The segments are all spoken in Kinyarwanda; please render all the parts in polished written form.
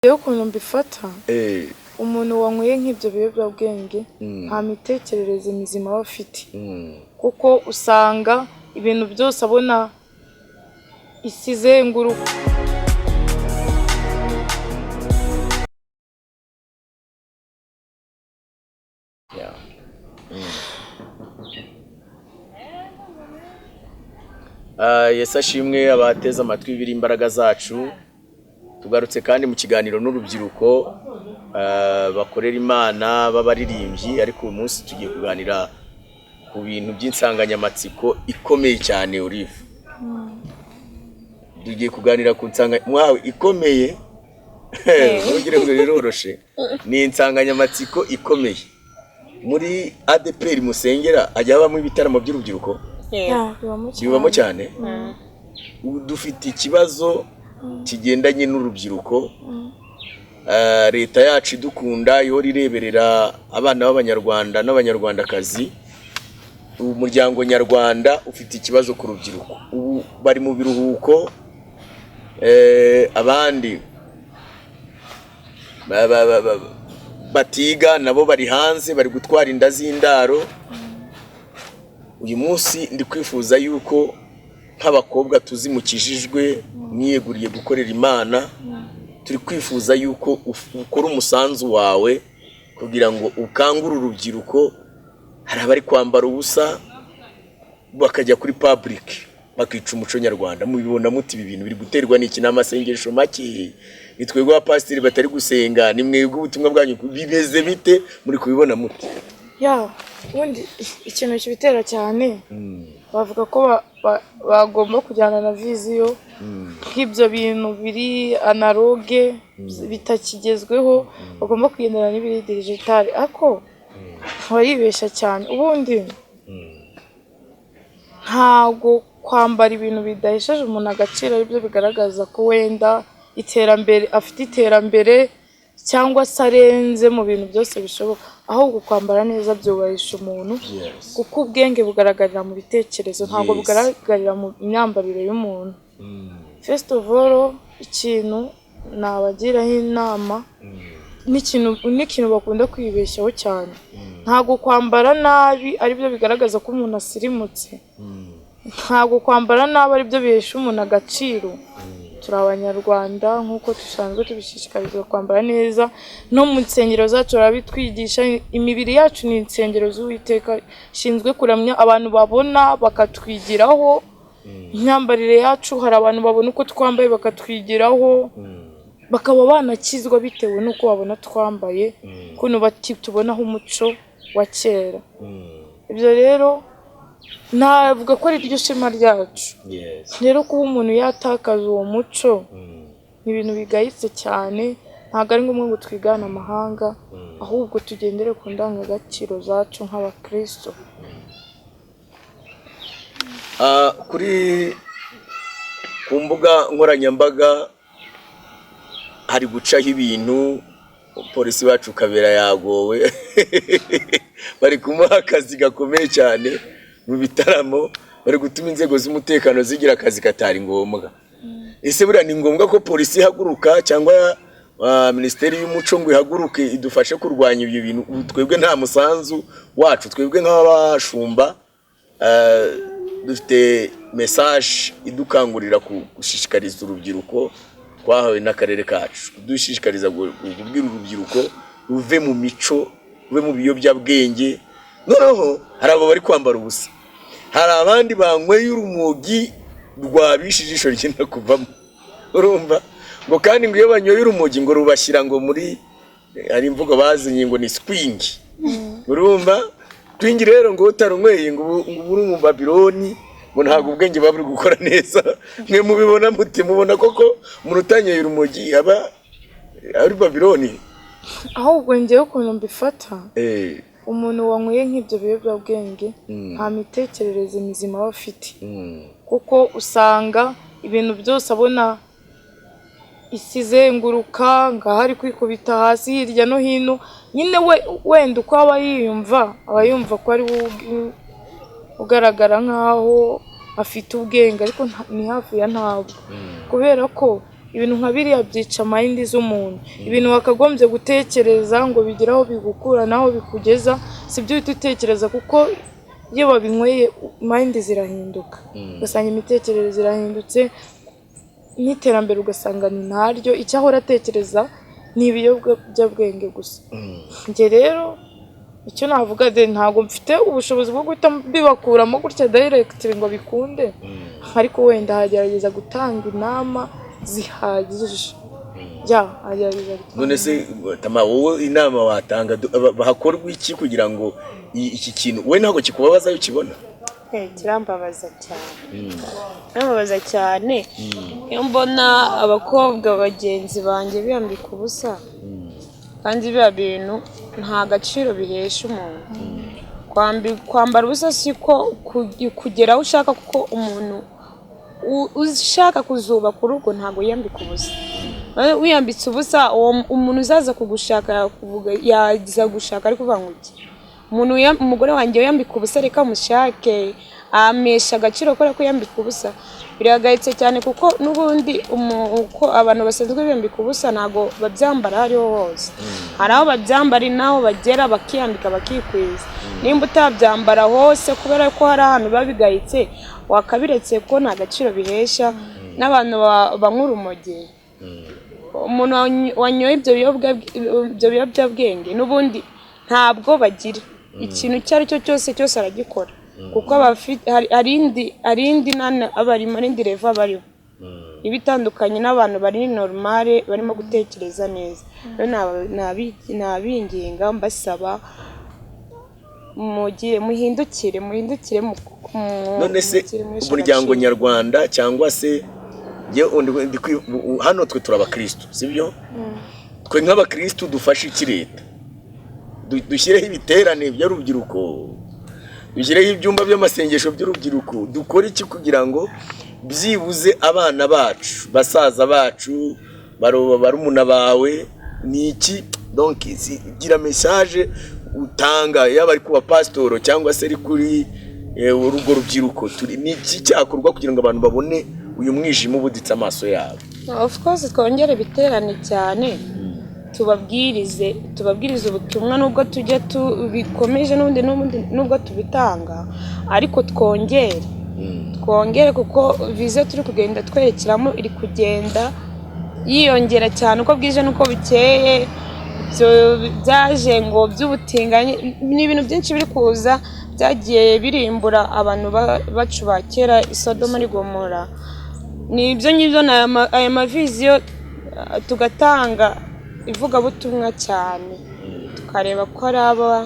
Njyewe ukuntu mbifata, umuntu wanyweye nk'ibyo biyobyabwenge nta mitekerereze mizima aba afite, kuko usanga ibintu byose abona isi izenguruka. Yesu ashimwe abateze amatwi biri imbaraga zacu. Tugarutse kandi mu kiganiro n'urubyiruko bakorera Imana b'abaririmbyi, ariko uyu munsi tugiye kuganira ku bintu by'insanganyamatsiko ikomeye cyane. Olive, tugiye kuganira ku nsanganyamatsiko ikomeye, ntugire ngo riroroshe, ni insanganyamatsiko ikomeye. Muri ADEPR musengera hajya habamo ibitaramo by'urubyiruko? Yeah, bibamo cyane. Bibamo cyane. Ubu dufite ikibazo kigendanye n'urubyiruko. Leta yacu idukunda ihora ireberera abana b'Abanyarwanda n'Abanyarwandakazi. Umuryango nyarwanda ufite ikibazo ku rubyiruko. Ubu bari mu biruhuko, abandi batiga nabo bari hanze, bari gutwara inda z'indaro. Uyu munsi ndi kwifuza yuko nk'abakobwa tuzi mukijijwe, mwiyeguriye gukorera Imana, turi kwifuza yuko ukora umusanzu wawe kugira ngo ukangure urubyiruko. Hari abari kwambara ubusa bakajya kuri public bakica umuco nyarwanda. Mubibona muti ibi bintu biri guterwa n'iki? Ni amasengesho make? Ni twebwe abapasiteri batari gusenga? Ni mwebwe ubutumwa bwanyu? Bimeze bite? Muri kubibona muti? Ya, ubundi ikintu kibitera cyane, bavuga ko bagomba kujyana na vision nk'ibyo bintu biri analogue bitakigezweho, bagomba kugendana n'ibiri digital, ariko baribeshya cyane. Ubundi ntabwo kwambara ibintu bidahesheje umuntu agaciro aribyo bigaragaza ko wenda iterambere afite, iterambere cyangwa se arenze mu bintu byose bishoboka. Ahubwo kwambara neza byubahisha umuntu, kuko ubwenge bugaragarira mu bitekerezo, ntabwo bugaragarira mu myambarire y'umuntu. First of all, ikintu nabagiraho inama n'ikintu bakunda kwibeshyaho cyane, ntabwo kwambara nabi aribyo bigaragaza ko umuntu asirimutse, ntabwo kwambara nabi aribyo bihesha umuntu agaciro. Turi Abanyarwanda, nk'uko dusanzwe tubishishikarizwa kwambara neza, no mu nsengero zacu barabitwigisha. Imibiri yacu ni insengero z'Uwiteka, ishinzwe kuramya. Abantu babona bakatwigiraho imyambarire yacu. Hari abantu babona uko twambaye bakatwigiraho, bakaba banakizwa bitewe n'uko babona twambaye, ukuntu tubonaho umuco wa kera. Ibyo rero navuga ko ari ryo shema ryacu. Rero kuba umuntu yatakaza uwo muco ni ibintu bigayitse cyane. Ntabwo ari ngombwa ngo twigane amahanga, ahubwo tugendere ku ndangagaciro zacu nk'abakristo. Kuri ku mbuga nkoranyambaga hari gucaho ibintu, polisi wacu Kabera yagowe, bari kumuha akazi gakomeye cyane mu bitaramo, bari gutuma inzego z'umutekano zigira akazi katari ngombwa. Ese buriya ni ngombwa ko polisi ihaguruka cyangwa Minisiteri y'Umuco ngo ihaguruke idufashe kurwanya ibyo bintu? Ubu twebwe nta musanzu wacu, twebwe nk'abashumba dufite message idukangurira gushishikariza urubyiruko twahawe n'akarere kacu, kudushishikariza kubwira urubyiruko ruve mu mico, ruve mu biyobyabwenge. Noneho hari abo bari kwambara ubusa, hari abandi banyweye urumogi rwabishe ijisho ryenda kuvamo. Urumva ngo kandi ngo iyo banyoye urumogi ngo rubashyira ngo muri, hari imvugo bazinye ngo ni swing. Urumva swing rero, ngo utarunyweye ngo ubu uri mu Babiloni, ngo ntabwo ubwenge buba buri gukora neza. Mwe mubibona muti? Mubona koko umuntu utanyoye urumogi aba ari Babiloni? Ahubwo njyewe ukuntu mbifata, umuntu wanyweye nk'ibyo biyobyabwenge nta mitekerereze mizima aba afite, kuko usanga ibintu byose abona isi izenguruka, ngaho ari kwikubita hasi hirya no hino. Nyine we wenda uko aba yiyumva, aba yumva ko ari we ugaragara nk'aho afite ubwenge, ariko ni hafi ya ntabwo, kubera ko Ibintu nka biriya byica mind z'umuntu. Ibintu wakagombye gutekereza ngo bigire aho bigukura n'aho bikugeza, si byo uhita utekereza, kuko iyo babinyweye mind zirahinduka, ugasanga imitekerereze irahindutse n'iterambere ugasanga ni ntaryo. Icyo ahora atekereza ni ibiyobyabwenge gusa. Njye rero icyo navuga de, ntabwo mfite ubushobozi bwo guhita bibakuramo gutya direct ngo bikunde, ariko wenda hagerageza gutanga inama zihagije, ya agerageza gutanga. None se Tama, wowe inama watanga, hakorwa iki kugira ngo iki kintu we ntabwo kikubabaza iyo ukibona? Kirambabaza cyane, kirambabaza cyane iyo mbona abakobwa bagenzi banjye biyambika ubusa, kandi biriya bintu nta gaciro bihesha umuntu. Kwambara ubusa siko kugera aho ushaka, kuko umuntu ushaka kuzubaka urugo ntabwo yiyambika ubusa. Wiyambitse ubusa, uwo umuntu uzaza kugushaka yakuvuga, yaza gushaka ari kuvuga ngo iki? Umuntu umugore wanjye wiyambika ubusa, reka mushake, amesha agaciro kubera ko yiyambika ubusa. Biragayitse cyane, kuko n'ubundi uko abantu basanzwe biyambika ubusa ntabwo babyambara aho ariho hose. Hari aho babyambara n'aho bagera bakiyambika bakikwiza. Nimba utabyambara hose kubera ko hari ahantu biba bigayitse, wakabiretse, kuko nta gaciro bihesha. N'abantu banywa urumogi, umuntu wanyoye ibyo biyobyabwenge n'ubundi ntabwo bagira ikintu icyo ari cyo cyose cyose aragikora, kuko aba hari indi nana aba arimo, hari indi level aba ariho iba itandukanye n'abantu bari normal, barimo gutekereza neza. Rero nabinginga mbasaba, mugire muhindukire, muhindukire None se mugire muheshe umuryango agaciro. nyarwanda cyangwa se njye hano twe turi abakristu, sibyo? Twe nk'abakristu dufashe iki leta? Dushyireho ibiterane by'urubyiruko, dushyireho ibyumba by'amasengesho by'urubyiruko, dukore iki kugira ngo byibuze abana bacu, basaza bacu, barumuna bawe, ni iki? Donc gira message utanga, yaba ari ku bapasitoro cyangwa se ari kuri urwo rubyiruko. Turi ni iki cyakorwa kugira ngo abantu babone uyu mwijima ubuditse amaso yabo? Of course, twongere ibiterane cyane, tubabwirize, tubabwirize ubutumwa, nubwo tujya tubikomeje n'ubundi nubwo tubitanga, ariko twongere, twongere, kuko vision turi kugenda twerekeramo iri kugenda yiyongera cyane uko bwije n'uko bukeye. Ibyo byaje ngo by'ubutinganyi ni ibintu byinshi biri kuza byagiye birimbura abantu bacu ba kera i Sodoma n'i Gomora. Ni ibyo ngibyo, ni aya mavision, tugatanga ivugabutumwa cyane, tukareba ko hari aba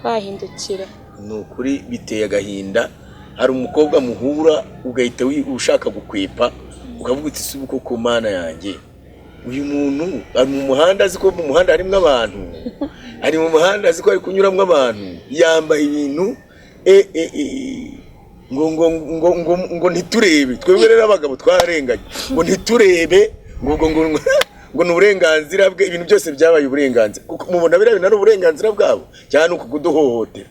bahindukira. Ni ukuri biteye agahinda. Hari umukobwa muhura ugahita ushaka gukwepa, ukavuga uti: "Si ubu koko, Mana yanjye, uyu muntu ari mu muhanda, azi ko mu muhanda harimo abantu, ari mu muhanda azi ko ari kunyuramo abantu, yambaye ibintu ngo ngo ngo ngo ngo ntiturebe." Twebwe rero abagabo twararenganye, ngo ntiturebe, ngo ngo ngo ngo ngo ni uburenganzira bwe. Ibintu byose byabaye uburenganzira, kuko mubona biriya bintu ari uburenganzira bwabo cyangwa ni ukuduhohotera?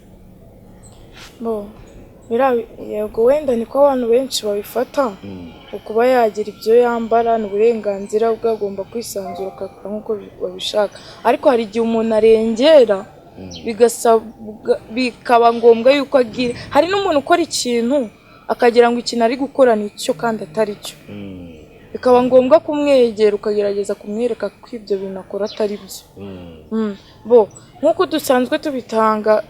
Bo biriya yego, wenda niko abantu benshi babifata, ukuba yagira ibyo yambara ni uburenganzira bwe, agomba kwisanzura akakora nk'uko babishaka. Ariko hari igihe umuntu arengera, bigasabwa, bikaba ngombwa yuko agira, hari n'umuntu ukora ikintu akagira ngo ikintu ari gukora ni cyo kandi atari cyo, bikaba ngombwa kumwegera ukagerageza kumwereka ko ibyo bintu akora atari byo. Bo nk'uko dusanzwe tubitanga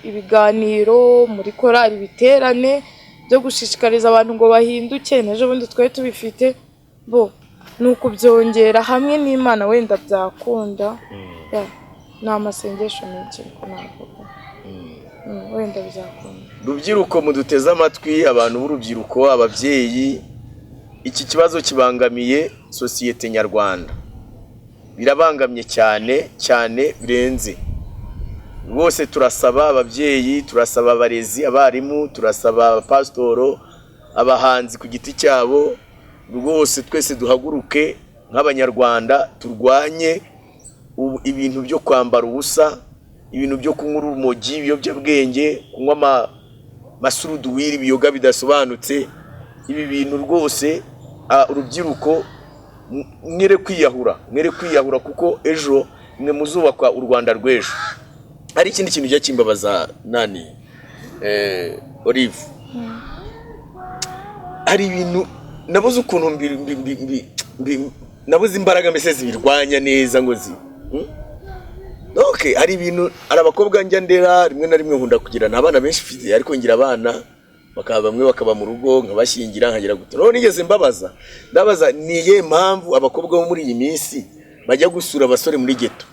ibiganiro muri korali, ibiterane byo gushishikariza abantu ngo bahinduke, n'ejo bundi twari tubifite. Bo ni ukubyongera hamwe n'Imana, wenda byakunda. Ya, ni amasengesho menshi niko navuga. Wenda bizakunda. Rubyiruko muduteze amatwi, abantu b'urubyiruko, ababyeyi, iki kibazo kibangamiye sosiyete nyarwanda, birabangamye cyane cyane birenze rwose. Turasaba ababyeyi, turasaba abarezi, abarimu, turasaba abapasitoro, abahanzi ku giti cyabo, rwose twese duhaguruke nk'Abanyarwanda turwanye ibintu byo kwambara ubusa, ibintu byo kunywa urumogi, ibiyobyabwenge, kunywa masuruduwiri, ibiyoga bidasobanutse. Ibi bintu rwose, urubyiruko. Mwere kwiyahura, mwere kwiyahura, kuko ejo mwe muzubakwa u Rwanda rw'ejo. Hari ikindi kintu kijya kimbabaza nani, Olive. Hari ibintu nabuze ukuntu nabuze imbaraga mbese zibirwanya neza ngo zi? Okay, hari ibintu, hari abakobwa njya ndera, rimwe na rimwe nkunda kugira, nta bana benshi mfite, ariko ngira abana bakaba bamwe bakaba mu rugo, nkabashyingira, nkagira gute. Noneho nigeze mbabaza, ndabaza: ni iyihe mpamvu abakobwa bo muri iyi minsi bajya gusura abasore muri ghetto,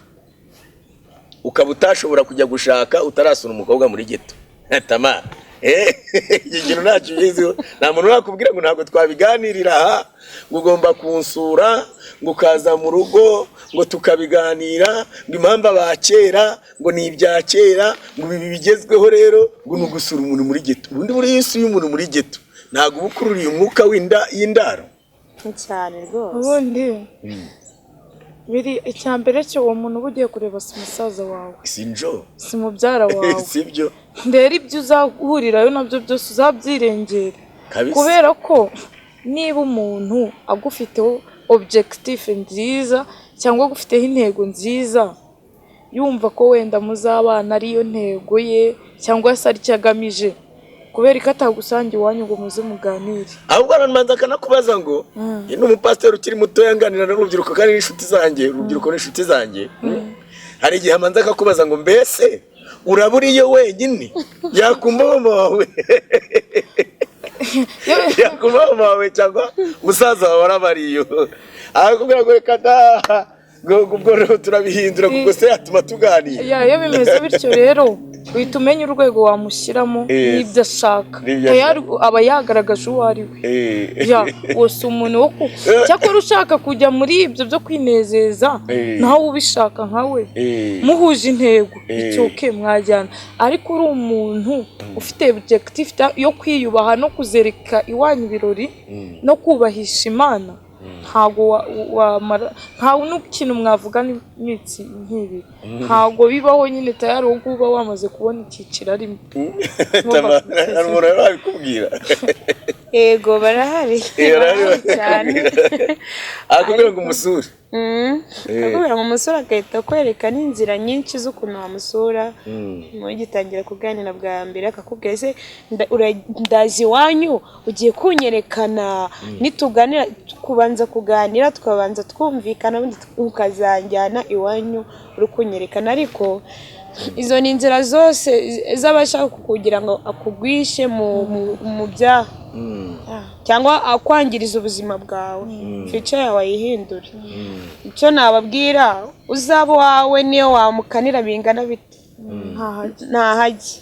ukaba utashobora kujya gushaka utarasura umukobwa muri ghetto? Tama, iki kintu ntacyo ubiziho. Nta muntu urakubwira ngo ntabwo twabiganirira aha, ngo ugomba kunsura, ngo ukaza mu rugo, ngo tukabiganira, ngo impamvu aba kera ngo ni ibya kera, ngo ibi bigezweho rero ngo ni ugusura umuntu muri ghetto. Ubundi buriya iyo usuye umuntu muri ghetto, ntabwo uba ukururiye umwuka w'inda y'indaro? Cyane rwose. Ubundi biri icya mbere cyo, uwo muntu uba ugiye kureba si musaza wawe, Si njo. si mubyara wawe. Sibyo. Rero ibyo uzahurirayo nabyo byose uzabyirengera. Kabisa. Kubera ko niba umuntu agufiteho objectif nziza cyangwa agufiteho intego nziza, yumva ko wenda muzabana ariyo ntego ye cyangwa se aricyo agamije, kubera ko atagusanga iwanyu ngo muze muganire? Ahubwo aramanza akanakubaza ngo ni umupasiteri ukiri mutoya, nganira n'urubyiruko kandi n'inshuti zanjye, urubyiruko n'inshuti zanjye. Hari igihe amanza akakubaza ngo: mbese uraba uriyo wenyine? Yakumva mama wawe, yakumva mama wawe cyangwa musaza wawe arabariyo, akakubwira ngo reka da, ngo ubwo rero turabihindura kuko se yatuma tuganira. Ya, iyo bimeze bityo rero uhita umenya urwego wamushyiramo n'ibyo ashaka. N'ibyo Tayari aba yagaragaje uwo ari we. Ya, uwo si umuntu wo ku cyakora ushaka kujya muri ibyo byo kwinezeza, nawe ubishaka nkawe, muhuje intego, icyoke mwajyana. Ariko uri umuntu ufite objectif yo kwiyubaha no kuzereka iwanyu ibirori no kubahisha Imana, ntabwo wamara, ntawe n'ikintu mwavuga n'imitsi nk'ibi, ntabwo bibaho nyine. Tayari uwo nguwo uba wamaze kubona icyiciro arimo. Tama, hari umuntu wari wabikubwira? Yego, barahari. Barahari. Barahari cyane. Akubwira ngo umusure? Akubwira ngo umusore, agahita akwereka n'inzira nyinshi z'ukuntu wamusura. Mugitangira kuganira bwa mbere akakubwira: ese ndaje iwanyu, ugiye kunyerekana, nituganira, kubanza kuganira, tukabanza twumvikana, ubundi ukazanjyana iwanyu uri kunyerekana. Ariko izo ni inzira zose z'abashaka kugira ngo akugwishe mu byaha cyangwa akwangiriza ubuzima bwawe, future yawe ayihindure. Icyo nababwira, uzaba uwawe niyo wamukanira bingana bite, ntahajya. Ntahajye,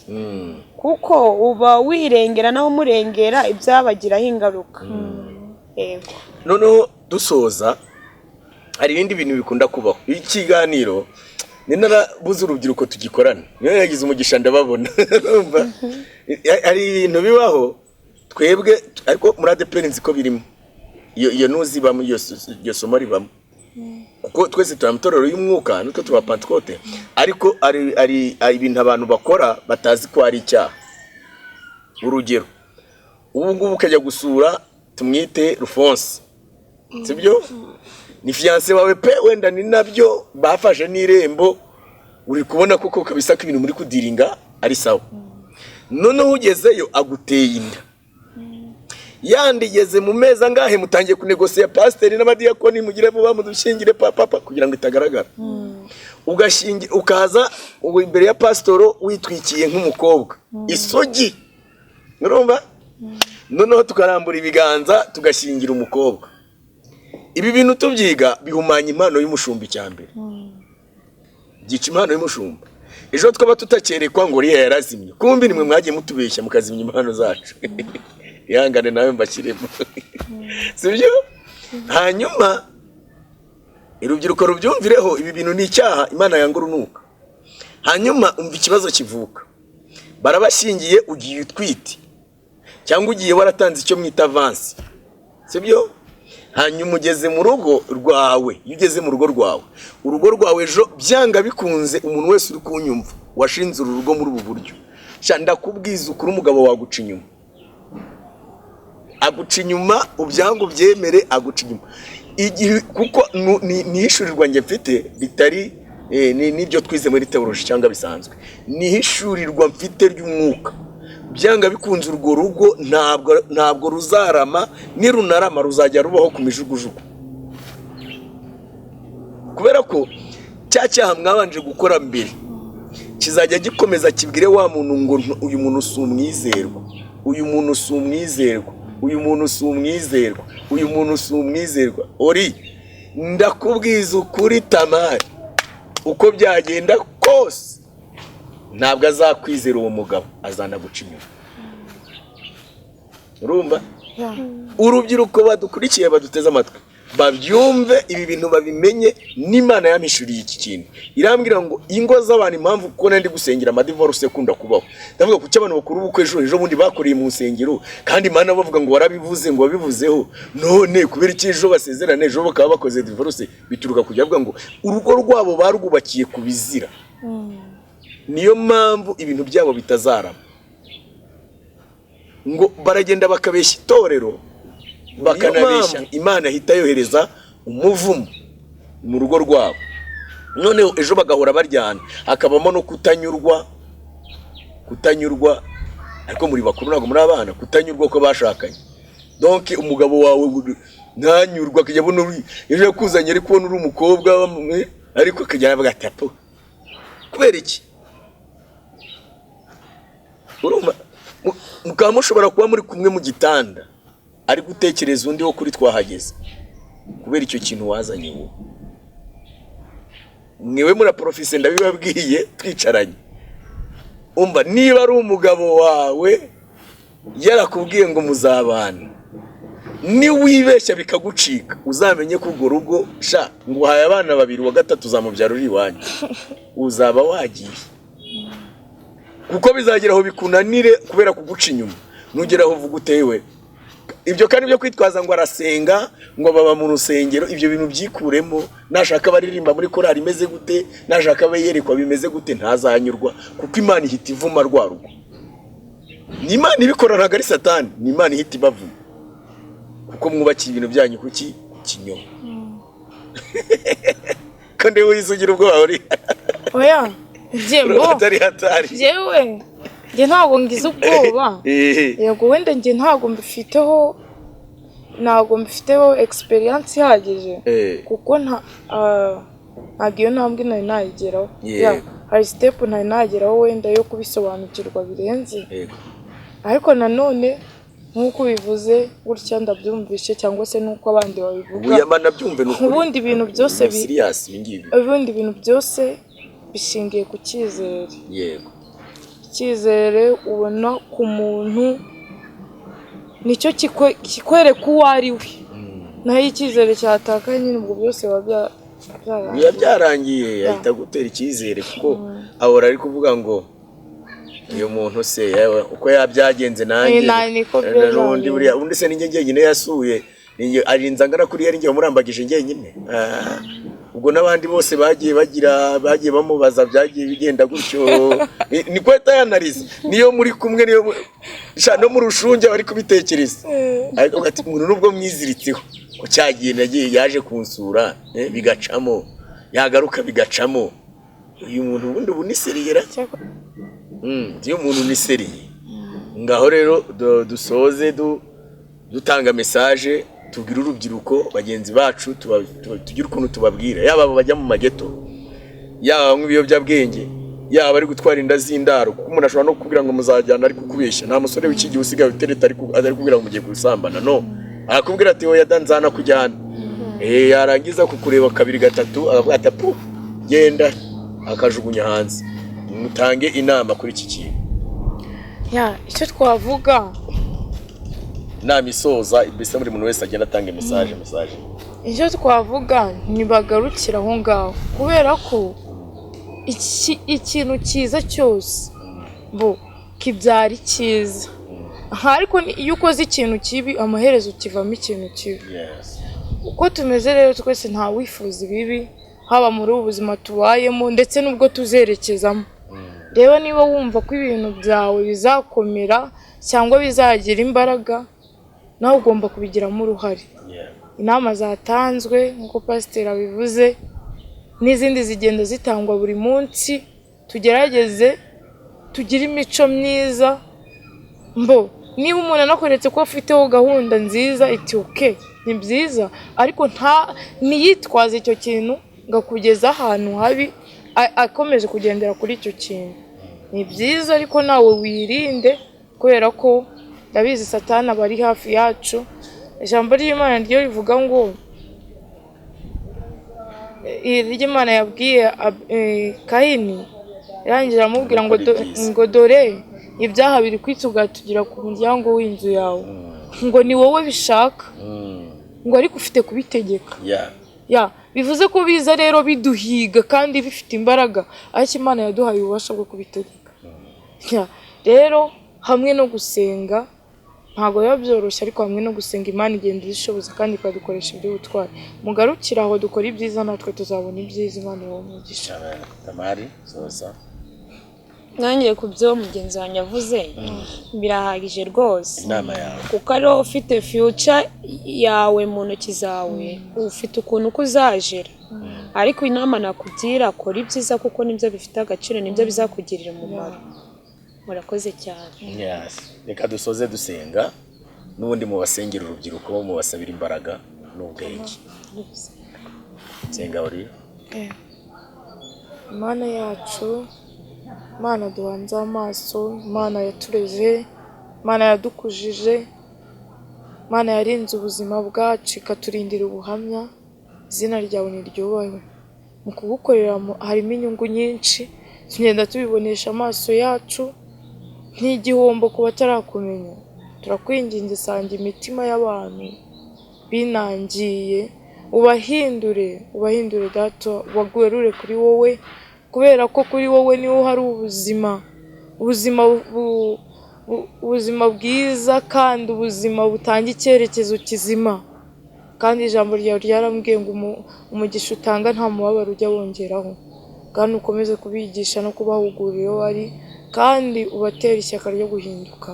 kuko uba wirengera nawe umurengera, ibyabagiraho ingaruka. Yego. Noneho dusoza, hari ibindi bintu bikunda kubaho. Ikiganiro ni narabuze urubyiruko tugikorana, niyo yagize umugisha ndababona. Urumva? Hari ibintu bibaho twebwe, ariko muri ADEPR nzi ko birimo, iyo ntuzibamo, iryo somo ribamo, kuko twese turi amatorero y'umwuka, nitwe tuba Pantekote. Ariko hari ibintu abantu bakora batazi ko ari icyaha. Urugero, ubu ngubu ukajya gusura, tumwite Rufonse, sibyo? Ni fiancé wawe pe, wenda ni nabyo bafashe n'irembo, uri kubona koko kabisa ko ibintu muri kudiringa ari sawa. Noneho ugezeyo aguteye inda, yandi igeze mu mezi angahe, mutangiye kunegosiya pasiteri n'abadiyakoni: mugire vuba mudushyingire papa, kugira ngo itagaragara. Ugashingi ukaza ubu imbere ya pasitoro witwikiye nk'umukobwa isugi, urumva? Noneho tukarambura ibiganza tugashyingira umukobwa. Ibi bintu tubyiga bihumanya impano y'umushumba. Icya mbere byica impano y'umushumba. Ejo twaba tutakerekwa ngo uriya yarazimye, kumbi nimwe mwagiye mutubeshya mukazimya impano zacu. Ihangane nawe mbashyiremo, sibyo? Hanyuma urubyiruko rubyumvireho, ibi bintu ni icyaha Imana yanga urunuka. Hanyuma umva ikibazo kivuka: barabashyingiye, ugiye utwite cyangwa ugiye waratanze icyo mwita avance, sibyo? Hanyuma ugeze mu rugo rwawe. Iyo ugeze mu rugo rwawe, urugo rwawe ejo byanga bikunze, umuntu wese uri kunyumva washinze uru rugo muri ubu buryo, sha ndakubwiza ukuri, umugabo waguca inyuma, aguca inyuma, ubyange ubyemere, aguca inyuma. Igihe kuko ni ihishurirwa njye mfite ritari n'ibyo twize muri teoloji cyangwa bisanzwe, ni ihishurirwa mfite ry'umwuka. Byanga bikunze urwo rugo ntabwo ruzarama, nirunarama ruzajya rubaho ku mijugujugu, kubera ko cya cyaha mwabanje gukora mbere kizajya gikomeza kibwire wa muntu ngo uyu muntu si umwizerwa, uyu muntu si umwizerwa, uyu muntu si umwizerwa, uyu muntu si umwizerwa. Ori ndakubwiza ukuri Tamari, uko byagenda kose ntabwo azakwizera uwo mugabo, azanaguca inyuma. Urumva? Yeah. Urubyiruko badukurikiye, baduteze amatwi, babyumve ibi bintu, babimenye. N'Imana yampishuriye iki kintu, irambwira ngo ingo z'abantu, impamvu kuko nari ndi gusengera amadivorce akunda kubaho, ndavuga kuki abantu bakora ubukwe ejo ejo bundi bakoreye mu nsengero, kandi Imana bavuga ngo warabivuze, ngo wabivuzeho, none kubera iki ejo basezerana, ejo bakaba bakoze divorce? Bituruka kujya bavuga ngo urugo rwabo barwubakiye ku bizira, niyo mpamvu ibintu byabo bitazarama. Ngo baragenda bakabeshya itorero, bakanabeshya Imana, ihita yohereza umuvumo mu rugo rwabo, noneho ejo bagahora baryana, hakabamo no kutanyurwa. Kutanyurwa, ariko muri bakuru, ntabwo muri abana. Kutanyurwa ko bashakanye, donc umugabo wawe ntanyurwa, akajya abona ejo yakuzanye ari kubona uri umukobwa, ariko akajya avuga ati "Apo, kubera iki?" Urumva, mukaba mushobora kuba muri kumwe mu gitanda, ari gutekereza undi wo kuri twahageze, kubera icyo kintu wazanye wowe. Mwewe muraporofise, ndabibabwiye twicaranye. Umva, niba ari umugabo wawe yarakubwiye ngo muzabana, niwibeshya bikagucika, uzamenye ko urwo rugo, sha, nguhaye abana babiri, uwa gatatu uzamubyara uri iwanyu, uzaba wagiye, kuko bizagera aho bikunanire kubera kuguca inyuma. Nugera aho uvuga utewe ibyo, kandi byo kwitwaza ngo arasenga, ngo baba mu rusengero, ibyo bintu byikuremo. Nashaka abaririmba muri korali imeze gute, nashaka abe yerekwa bimeze gute, ntazanyurwa, kuko Imana ihita ivuma rwa rugo. Ni Imana ibikora, ntabwo ari Satani, ni Imana ihita ibavuma, kuko mwubakiye ibintu byanyu kuki? Ku kinyoma. Kandi wowe ugira ubwoba uri Oya, njye bo hatari hatari. Njyewe, njye ntabwo ngize ubwoba. Yego, wenda njye ntabwo mbifiteho experience ihagije, kuko ntabwo iyo ntambwe nari nayigeraho. Yeah, hari step ntari nageraho wenda yo kubisobanukirwa birenze, ariko nanone nk'uko ubivuze gutya ndabyumvishe, cyangwa se n'uko abandi babivuga. Ubu yama nabyumve, ni ukuri. Ubundi ibintu byose Ni serious ibi ngibi. Ubundi ibintu byose bishingiye ku cyizere. Icyizere ubona ku muntu nicyo kikwereka uwo ari we, naho iyo icyizere cyatakaye nyine, ubwo byose biba byarangiye. Biba byarangiye. Ahita gutera icyizere, kuko ahora ari kuvuga ngo uyu muntu se, yewe, uko yabyagenze nanjye Niko n'undi byarangiye. Buriya undi se ninjye njyenyine yasuye? Arinze angana kuriya, ari njye wamurambagije njyenyine? Ah, ubwo n'abandi bose bagiye bagira, bagiye bamubaza, byagiye bigenda gutyo. Niko ahita yanariza. Niyo muri kumwe, niyo sha, no mu rushunge bari kubitekereza, ariko ati umuntu nubwo mwiziritseho ko cyagiye, nagiye yaje kunsura, bigacamo, yagaruka bigacamo, uyu muntu ubundi ubu ni sérieux ra? Iyo umuntu ni sérieux. Ngaho rero dusoze dutanga message, tubwire urubyiruko bagenzi bacu, tugire ukuntu tubabwira, yaba abo bajya mu mageto, yaba abanywa ibiyobyabwenge, yaba ari gutwara inda z'indaro, kuko umuntu ashobora no kukubwira ngo muzajyana ari kukubeshya. Nta musore w'iki gihe usigaye utereta ari kubwira ngo mugiye gusambana. No arakubwira ati "Oya da, nzanakujyana." Yarangiza kukureba kabiri gatatu, akavuga ati "Apu, genda," akajugunya hanze. Mutange inama kuri iki kintu. Ya, icyo twavuga, Inama isoza mbese, buri muntu wese agenda atanga message. Icyo twavuga, ntibagarukire aho ngaho, kubera ko ikintu cyiza cyose bo kibyara icyiza. Ariko iyo ukoze ikintu kibi, amaherezo kivamo ikintu kibi. Uko tumeze rero twese, nta wifuza ibibi, haba muri ubu buzima tubayemo ndetse n'ubwo tuzerekezamo. Rero niba wumva ko ibintu byawe bizakomera cyangwa bizagira imbaraga, nawe ugomba kubigiramo uruhare. Inama zatanzwe nk'uko pasiteri abivuze n'izindi zigenda zitangwa buri munsi, tugerageze tugire imico myiza. Mbo niba umuntu anakweretse ko afiteho gahunda nziza, iti okay, ni byiza, ariko ntiyitwaze icyo kintu ngo akugeze ahantu habi, akomeje kugendera kuri icyo kintu. Ni byiza, ariko nawe wirinde, kubera ko ndabizi Satani aba ari hafi yacu. Ijambo ry'Imana ryo rivuga ngo ry'Imana yabwiye Kayini, irangije aramubwira ngo Gukora ibyiza. Ngo dore ibyaha biri kwitugatugira ku muryango w'inzu yawe, ngo ni wowe bishaka, ngo ariko ufite kubitegeka. Ya, bivuze ko biza rero biduhiga kandi bifite imbaraga, ariko Imana yaduhaye ububasha bwo kubitegeka. Ya, rero hamwe no gusenga ntabwo biba byoroshye, ariko hamwe no gusenga Imana igenda idushoboza kandi ikadukoresha iby'ubutwari. Mugarukire aho, dukora ibyiza, natwe tuzabona ibyiza. Imana ibahe umugisha. Amen. Tamari, soza. Nanjye ku byo mugenzi wanjye avuze birahagije rwose. Inama yawe? Kuko ariho ufite future yawe mu ntoki zawe, ufite ukuntu uko uzajira. Ariko inama nakugira, kora ibyiza kuko nibyo bifite agaciro, nibyo bizakugirira umumaro. Murakoze cyane. Yes. Reka dusoze dusenga, n'ubundi mubasengera urubyiruko, mubasabira imbaraga n'ubwenge. Senga uri. Imana yacu, Imana duhanze amaso, Imana yatureze, Imana yadukujije, Imana yarinze ubuzima bwacu ikaturindira ubuhamya, izina ryawe niryubahwe. Mu kugukorera harimo inyungu nyinshi, tugenda tubibonesha amaso yacu, nk'igihombo ku batarakumenya. Turakwinginze, sanga imitima y'abantu binangiye, ubahindure, ubahindure Data, ubagarure kuri wowe, kubera ko kuri wowe niho hari ubuzima, ubuzima ubuzima bwiza kandi ubuzima butanga icyerekezo kizima. Kandi ijambo ryawe ryarambwiye ngo umugisha utanga nta mubabaro ujya wongeraho. Kandi ukomeze kubigisha no kubahugura iyo bari, kandi ubatere ishyaka ryo guhinduka.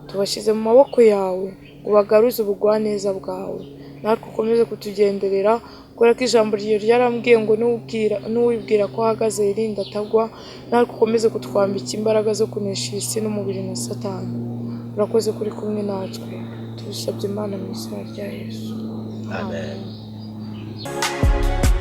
Tubashyize mu maboko yawe ngo ubagaruze ubugwaneza bwawe, natwe ukomeze kutugenderera, kubera ko ijambo ryawe ryarambwiye ngo n'uwibwira ko ahagaze yirinde atagwa. Natwe ukomeze kutwambika imbaraga zo kunesha iyi si n'umubiri na Satani. Urakoze kuri kumwe natwe, tubisabye Imana mu izina rya Yesu. Amen. Amen.